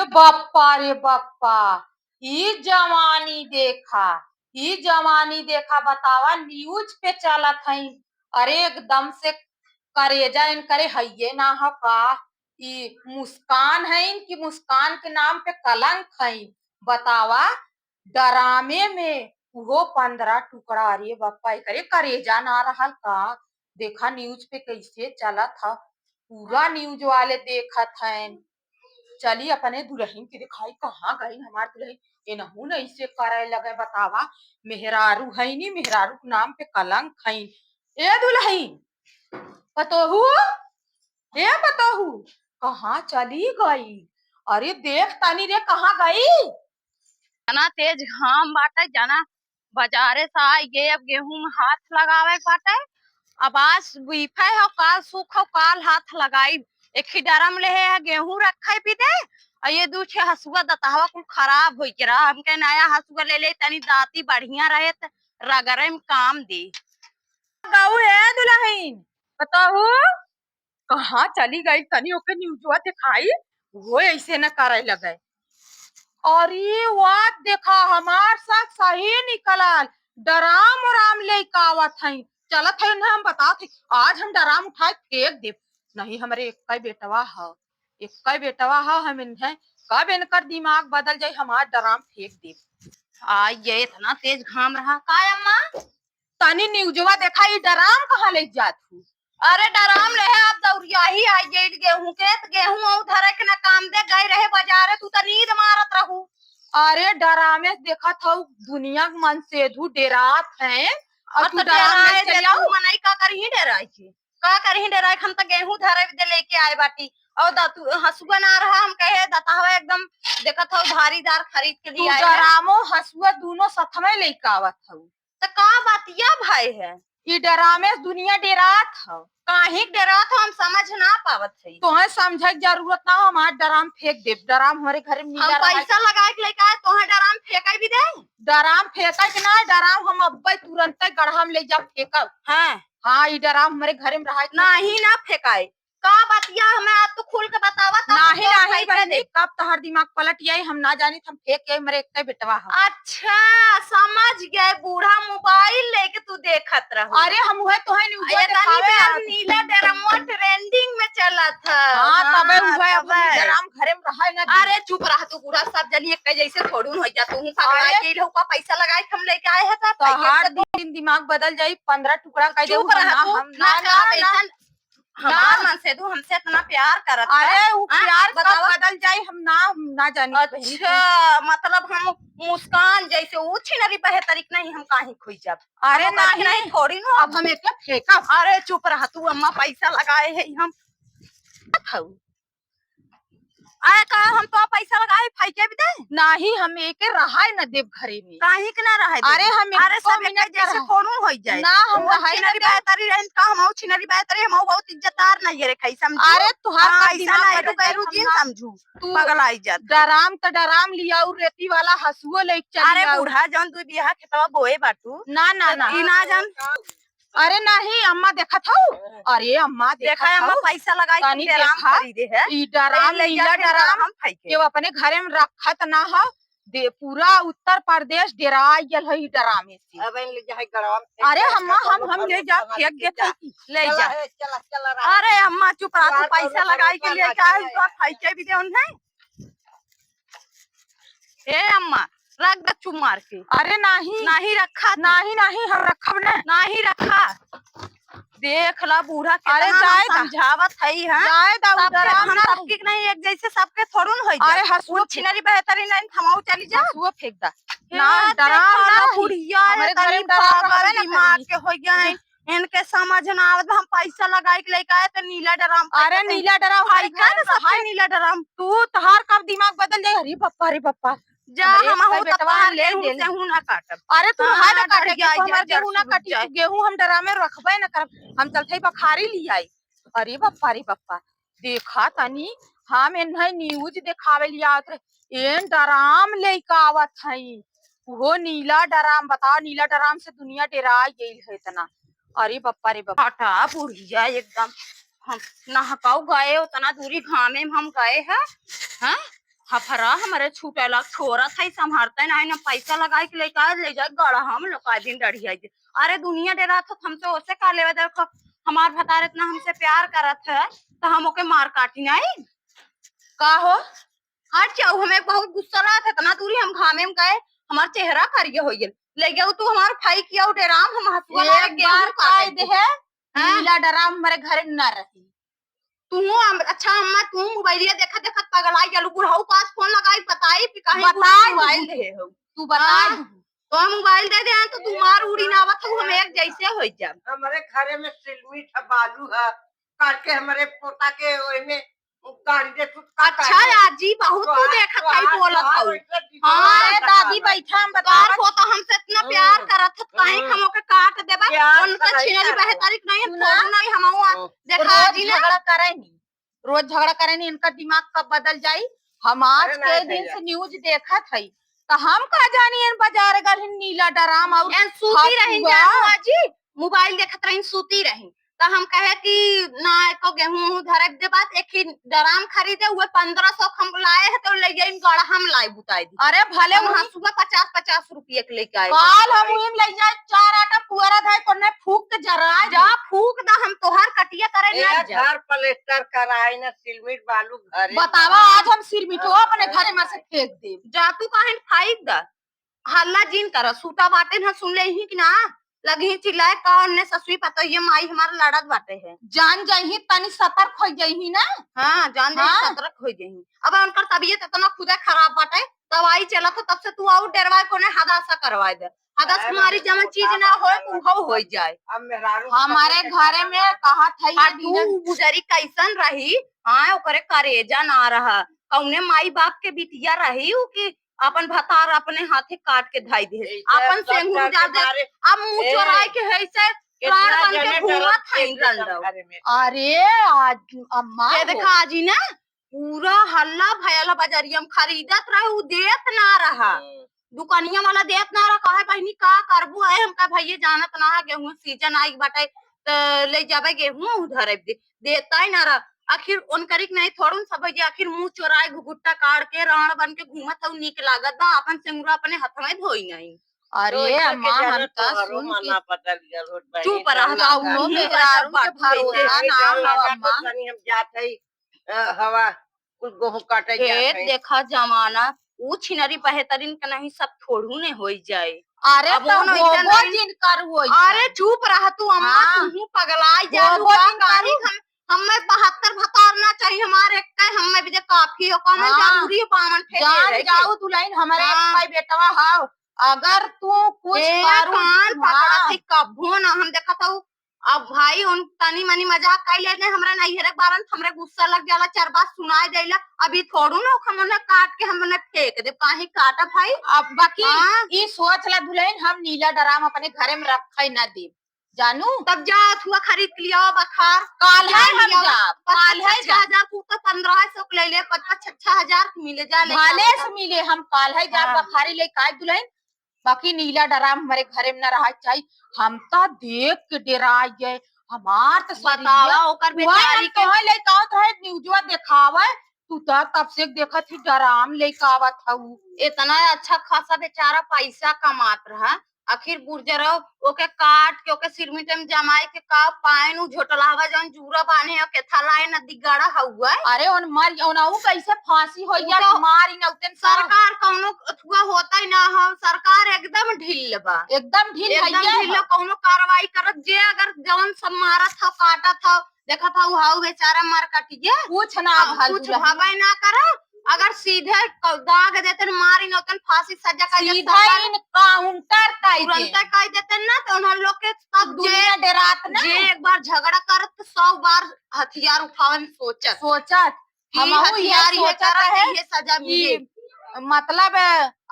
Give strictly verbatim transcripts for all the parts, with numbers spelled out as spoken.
बप्पा रे बप्पा, ई जवानी देखा, ई जवानी देखा, बतावा, news पे चलत हईन। अरे एकदम से करेजा इनकरे हइये ना ह का? ई मुस्कान हईन कि मुस्कान के नाम पे कलंक हईन? बतावा, डरामे में उहो पन्द्रह टुकड़ा। अरे बप्पा, एकरे करेजा ना रहल का? देखा news पे कैसे चलत ह, पूरा news वाले देखत हईन। चली अपने दुलहिन के देखाई, कहाँ गईन हमार दुलहिन? एनहू न ऐसे करे लगे, बतावा, मेहरारू हईन, मेहरारू के नाम पे कलंक हईन। ए दुलहिन, पतोहू, ए पतोहू, कहाँ चली गई? अरे देख तनी रे, कहाँ गई? इतना तेज घाम बाटे, जाना बाजारे से आई गए, अब गेहूं में हाथ लगावे के बाटे। अब आज बीफे हो, काल सूख हो, काल हाथ लगाई। एक ही डरम लेहे है, गेहूं रखे भी दे, और ये दू छे हसुआ दतहवा कुल खराब होई के रहा। हमके नया हसुआ ले ले, तनी दांती बढ़िया रहे त रगड़े में काम दे। कहू ए दुलहिन, पतोहू, कहाँ चली गई? तनी ओके न्यूजवा देखाई, वो ऐसे न करे लगे। अरे वाह, देखा हमार साग सही निकलल, डराम उराम लेके आवत हई। चलत हई ना, हम बतात हई, आज हम डराम उठाए फेंक देब। नहीं, हमरे एक्कै बेटवा ह, एक्कै बेटवा ह, हम इन्हें कब इनकर दिमाग बदल जाई, हमार डराम फेंक देब। आ ये इतना तेज घाम रहा का अम्मा? तनी न्यूजवा देखा, ई डराम कहाँ ले जात हू? अरे डराम लेहे आप दौरिया ही आई गइल गेहूं के, त गेहूं अउ धरे के ना काम दे, गए रहे बाजारे, तू त नींद मारत रहू। अरे डरामे से देखत हऊ, दुनिया के मन से धू डेरात हैं, और अब तू तो डराम डराए लेके दे, चली तू आऊ? मनई का करही डेराए के? का करही डेराए के? हम त गेहूं धरे दे लेके आए बाटी, और दा तू हसुआ ना रहा, हम कहे दतहवा एकदम देखत हऊ धारीदार खरीद के तू लिए आए हैं। डरामो हसुआ दूनो सथमे लेके आवत हऊ। त का बतिया भय है? ई डरामे से दुनिया डेरात हौ। काहे के डेरात हौ, हम समझ ना पावत हई। तोहे समझे के जरूरत ना हौ, हमार डराम फेंक देब। डराम हमरे घरे में हम नीला रहा पैसा है। लगाए के लेके आए, तोहे डराम फेंके भी दे? डराम फेंके के ना, डराम हम अब्बे तुरंते गढ़ा में ले जा फेंकब। हाँ। हाँ, ई डराम हमरे घरे में रहा है। नहीं ना फेंकाए। का बतिया हमें आज तू खुल के बतावा, तब हम नाही, तोर नाही पैसा बहिनी, देब। कब तोहार दिमाग पलट जाई, हम ना जानी, हम फेंक के हमरे एकटा बेटवा ह। अच्छा, समझ गए, बूढ़ा मोबाइल लेके तू देखत रहो। अरे, हम उहे तोहे न्यूजवा ये तनी देखावे पे हम आवत नीला डरमवा ट्रेंडिंग में चलत ह। हाँ, हाँ, तबे उहे अब तबे। डराम घरे में रहे ना दी। अरे, चुप रह तू, बूढ़ा सब जनी एक जैसे थोड़ू न हो जा, तू पकड़ा अरे। के लहुका पैसा लगाए के हम लेके आए हैं, तब तोहार पैसा दे। दिन दिमाग बदल जाई, पन्द्रह टुकड़ा कर दे, चुप रह ना, तू, हम ना ना, कहा ना, ना। ऐसन हमार ना। मन से तू हमसे इतना प्यार करत है। अरे, उ हाँ, प्यार कब बतावा। बदल जाई, हम ना, ना जानी बहिनी। अच्छा, मतलब हम मुस्कान जैसे उ छिनरी बहे तरीक नहीं, हम काहे खोई जाब? अरे हम ओकर नहीं, नहीं थोड़ी ना। अब हम एके फेंकब। अरे चुप रह तू, अम्मा पैसा लगाए है हम। खाऊ। अरे का हम तो पैसा लगाए, फेंके भी दे? नाही, हम एके रहाए न देब घरे में। काहे के ना रहाए देब? अरे हम अरे एको सब मिनट एक जैसे रहा। थोड़ू होई जाए। ना, हम वो रहाए ना छिनरी देब। बेहतरी रहन का, हम छिनरी बेहतरी, हम बहुत इज्जतदार नहीं है रे, खाई समझू। अरे तुहार हाँ, का ऐसा दिमाग नहीं, बदल रुकै जाए, रुजिन हम ना समझू। तू पगलाई जात। डराम त डराम लियाऊ, रेती वाला हसुओ लेके चली अरे आऊ। बूढ़ा जौन तू बियाह खेतवा बोए बाटू। ना, ना, त ना। ई ना जान। अरे नाही, अम्मा देखत हऊ? अरे अम्मा देखा देखत अम्मा, हऊ? पैसा लगाई के तनी डराम देखा, खरीदे है। ई डराम, ए, ले नीला जाके डराम, डराम फेंके। केहू अपने घरे में रखत ना ह। दे, पूरा उत्तर प्रदेश डेराइ गयल ह ई डरामे से। अब इन ले जाए डराम फेंक अरे दे, अम्मा, हम, हम ले जा, फेंक देत हई कि। ले चला जा। है, चला, चला रहा। अरे अम्मा चुप रहा, तू पैसा लगाई के ले जाए, उनका फेंके भी दे उन्हें। ए अम्मा, रख दे चुप मार के। अरे नाही। नाही रखा तू। नाही, नाही, हम रखब ना। नाही रखा। देख ला बूढ़ा अरे कितना जाए हम दा। समझावत हई, हाँ? जाए दा, उ सबके डराम हम ना सबके है। नहीं एक जैसे सबके थोड़ू न होई अरे जाए। हसुआ उ फेंक। छिनरी बेहतरी नहीं थमाऊ चली जा। हसुआ फेंक दा। ए, ना, देखा डराम ना ना है। बुढ़िया हमरे है, घरे तनी में डराम पागल रहबे ना दिमाग करी। के हो गए हैं। इनके समझ ना आवत, हम पैसा लगाई के लेके आए त नीला डराम अरे फेंकत है। नीला डराम, भाई हमरे का घर तो में सबके रहे। नीला डराम। तू, तोहार कब दिमाग बदल जाए? अरे पप्पा, अरे पप्पा। जा, हमरे हम एक हूँ बेटवा तोहार ले गेहूं ले। से हूँ ना काटब। अरे तू हाँ, रहा ना काटे, डरिया गेहूं हमार जा, गेहूं ना जा, काटी, जा। तू गेहूं हम डरामे रखबे ना करब। हम चलते बखारी ले आई। अरे पप्पा, अरे पप्पा, देखा तनी, हम एन्हे news देखावे ले आवत रहे, एन डराम लेके आवत हई, उहो नीला डराम। बताओ, नीला डराम से दुनिया डेराइ गइल है इतना। अरे बप्पा रे बप्पा। हटा बुढ़िया एकदम, हम नहकाऊ गए उतना दूरी घामे में हम गए हैं, हैं? फफरा हमरे छूटे लाग छोरत है, संभारते नहीं ना, पैसा लगाई के लेके आए, ले जाए गड़ा हम लोग का दिन डढ़िया दे। अरे दुनिया डेरात हो हमसे, ओसे का लेवे दे? क-, हमार भतार इतना हमसे प्यार करत है तो हम ओके मार काटी नहीं? का हो? हट जाओ, हमें बहुत गुस्सा लागत है, इतना दूरी हम घामे में गए, हमार चेहरा करिया हो गया। ले गयो तू हमार फाई किया डेराम, हम हसुआ एक लाए बार गेहूं कह काटे दे थे। है, हाँ? नीला डराम हमारे घर में ना रही। तू हम, अच्छा अम्मा, तू मोबाइलिया देखत देखत पगलाई जालू, बुढ़ऊ पास फोन लगाई, बताई कि काहे बता तू मोबाइल दे हो। तू बता हाँ? दू। तो हम मोबाइल दे दे, तो तू मार उड़ी ना आवत हो, हम एक जैसे हो जाब। हमारे घरे में सिलमिट है, बालू है, काट के हमारे पोता के ओइमे गाड़ी दे तू का अच्छा काट दे। आजी, बहुत तू तोहार, देखत तोहार, हई, बोलत तोहार हऊ। वैसे दिमाग हाँ, अरे खराब दादी, है। बैठा, हम बता तोहार पोता हमसे इतना प्यार हाँ। करत है, काहे हाँ। हम ओके काट देबा? प्यार उनका कराई छिनरी ना। बहतारी नहीं है, सुना? थोड़ू नहीं हम हुआ। हाँ। देखा रोज जी ना। झगड़ा करे नहीं, रोज झगड़ा करे नहीं, इनका दिमाग कब बदल जाई? हम आज अरे के नहीं दिन भैया। से न्यूज देखत हई, तो हम का जानी इन बाजार गल नीला डराम और एन सूती रही हसुआ। जानू आजी, मोबाइल देखत रही, सूती रही। त हम कहे कि ना, एको गेहूं उहूं धरे के दे बात, एक ही ड्राम खरीदे, उहे पन्द्रह सौ हम लाए हैं, तो ले जाइन गड़ा हम लाई बुताई दी। अरे भले हम उही हसुआ पचास पचास रुपये के लेके आए। काल हम उही में ले जाए, चार आटा पुअरा धाए, कोने फूक के जराए जा, दे। फूक दा, हम तोहार कटिया करे ए, ना जा। घर प्लास्टर कराए ना, सिलमिट बालू घरे बतावा, ना। आज हम सिरमिटवा अपने हाँ, घरे में से हाँ। फेंक देब। जा तू काहे फाइक दा। हल्ला जिन कर, सूता बाटे ना, सुन ले ही कि ना, लगी चिल्लाए, "का ओन्ने ससुई पतोहिए माई हमार लड़त बाटे है।" जान जाइही, तनी सतर्क हो जाइही ना। हाँ, जान जाइही, हाँ। सतर्क हो जाइही। अब उनकर तबीयत इतना खुदा खराब बाटे, दवाई चलत हो, तब से तू और डेरवाए कोने हदासा करवाए दे। हदास अरे, हमारी जमा चीज ना होए, तू हो हो जाए। अब मेहरारू हमारे घरे में कहा था ये और तू दिन बुजरी कैसन रही, हाँ, ओकरे करेजा ना रहा, कौने माई बाप के बिटिया रही उ कि अपन भतार अपने हाथे काट के धाई दे, ऐसे अपन सब सेंगुर डर जा के दे। मारे। अब मुँह ए, चोराए के है से कितना प्राण बन के जने घूमत डरत है थे सब डंडा। घरे में। अरे आज अम्मा ये हो। देखा आजी ना, पूरा हल्ला भयल बजरिया में, खरीदत रहे, उ देत ना रहा। हम्म। दुकानिया वाला देत ना रहा, कहे, "बहिनी, का करबू?" आए हम कहा, "भैया, जानत ना है, गेहूं सीजन आई बाटे, त ले जाबे गेहूं उधर दे।" देता ही ना रहा। आखिर उनकरी के नहीं थोड़न सब जे आखिर मुंह चोराए घुघुट्टा काढ़ के राण बन के घूमत हऊ, नीक लागत बा, आपन सेंगुरा अपने हथवे धोई नहीं। अरे तो इनकर के अम्मा, जाने हम का तोहरो सुन के मना बदल गल होत बा, चुप ये रह, डर जाओ, लागल। उनो मेहरारू के भरोसा ना डर हो लागल अम्मा। तो तनी हम जात हई, अ, हवा कुल गोहूं काटे ए, जात हई। देखा जमाना, ऊ छिनरी बहेतरिन के नहीं सब थोड़ू ने होई जाए। अरे अब तो उनो इसे होबो नहीं जिन करू होई अरे सब। चुप रह तू अम्मा, हाँ। तू पगलाई जा होबो लू का जिन करू। करी हम हमें बहत्तर भतार ना चाहिए, हमारे एक का हमें भी दे काफी हो, कौन हाँ। जरूरी है, बावन ठे जान रहे के। जाऊ दुल्हन, हमारे हाँ। एक का बेटवा हाव, अगर तू कुछ ए, करू, कान पकड़ा हाँ। थी, कभो ना हम देखत हऊ। अब भाई उन तनी मनी मजाक कर लेते, हमरा नैहरे के बारे में हमरे गुस्सा लग जाला, चार बात सुनाई देला, अभी थोड़ू ना हम उन्हें काट के हम उन्हें फेंक दे, काहे काटा भाई? अब बाकी हाँ। ई सोच ला दुल्हन, हम नीला डराम अपने घरे में रखे ना देब। जानू? तब जा, थुआ खरीद के लियाओ, बखार। काल है हम जाब, काल है जाब। पचास हजार तू तो पन्द्रह सौ के ले ले, पचास छह हजार के मिले जा, ले भले से मिले, हम काल है जाब, हाँ। बखारी ले काहे दुल्हन? बाकी नीला डराम हमारे घरे में ना रहा चाहिए। हम तो देख के डेराई गए, हमार तो बतावा, ओकर बेचारी के कहे ले का तो है, न्यूजवा देखावे, तू तो तब से देखत ही डराम लेके आवत हऊ। इतना अच्छा खासा बेचारा पैसा कमात रहा, आखिर बुरजरो ओके काट के ओके सिरमिट में जमाए के का पायन उ झोटलावा जौन जूरा बांधे ओके थलाए नदी गड़ा हउआ। अरे ओन मर ओनहु कैसे फांसी हो उ या तो मारी न उतन सरकार कौनो अथुआ होता ही ना हो, सरकार एकदम ढील बा, एकदम ढील एकदम भैया ढील हो। कौनो कार्रवाई करत जे अगर जौन सब मारत हो काटत हो देखत हऊ, हाउ बेचारा मर कटिए। कुछ ना हाँ, भल कुछ दुल्हन। भवे ना करो। अगर सीधे क-, दाग देते न, मारी न, ओतन फांसी सजा कर दे, सीधा सजा इनकाउंटर कर दे। तुरंत कर देते ना, तो उन्हन लोग के तब दुनिया जे, डेरात ना। जे एक बार झगड़ा करत, तो सौ बार हथियार उठावे में सोचत। सोचत। कि हमहू इहे हथियार ये सोचत करत, रहे ये सजा कि मिले। मतलब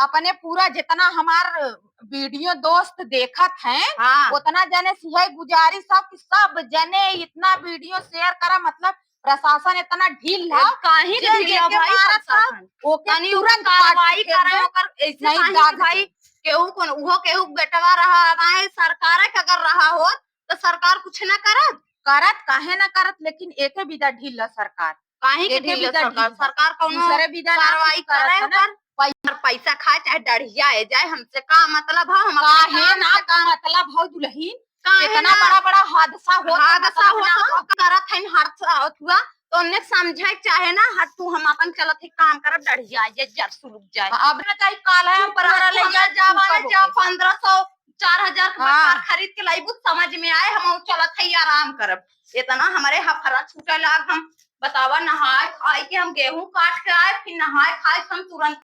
अपने पूरा जितना हमार वीडियो दोस्त देखत हैं, हाँ। उतना जने से है गुजारिश है कि सब जने इतना वीडियो शेयर करा, मतलब प्रशासन इतना ढील है, काहे के जे ढील है जेके भाई मारत है, प्रशासन? ओके तनी ओकर तुरंत कार्रवाई काट के करे, एकदम ओकर ऐसे नहीं काहे दाग कि भाई दे। केहू कौन, उहो केहू बेटवा रहा, हमारे सरकार के अगर रहा होत, तो सरकार कुछ ना करत। करत, काहे ना करत, लेकिन एके विदा ढील है सरकार। काहे के ढीला सरकार? सरकार कौनो कार्रवाई करे ओकर, पैसा खाए चाहे डढ़ियाए जाए, हमसे का मतलब है? हम अपने काम से ना काम, मतलब है दुल्हन, काहे इतना ना? बड़ा बड़ा हादसा होत, हादसा होत, करत है, हादसा होत हुआ, तो उन्हें समझे के चाहे ना, हर तू हम अपन चलत है काम करब, डढ़ियाए जाए, जर सुलुक जाए। अब ना चाहे काल है, हम पर हमारा ले जा, जावा ना जा, पन्द्रह सौ, चार हजार के हाँ। बकार खरीद के लाइबू, समझ में आए, हम चलत है आराम करब। इतना हमरे हफरा छूटे लाग, हम बतावा, नहाए खाए के हम गेहूं काट के आए, फिर नहाए खाए के हम तुरंत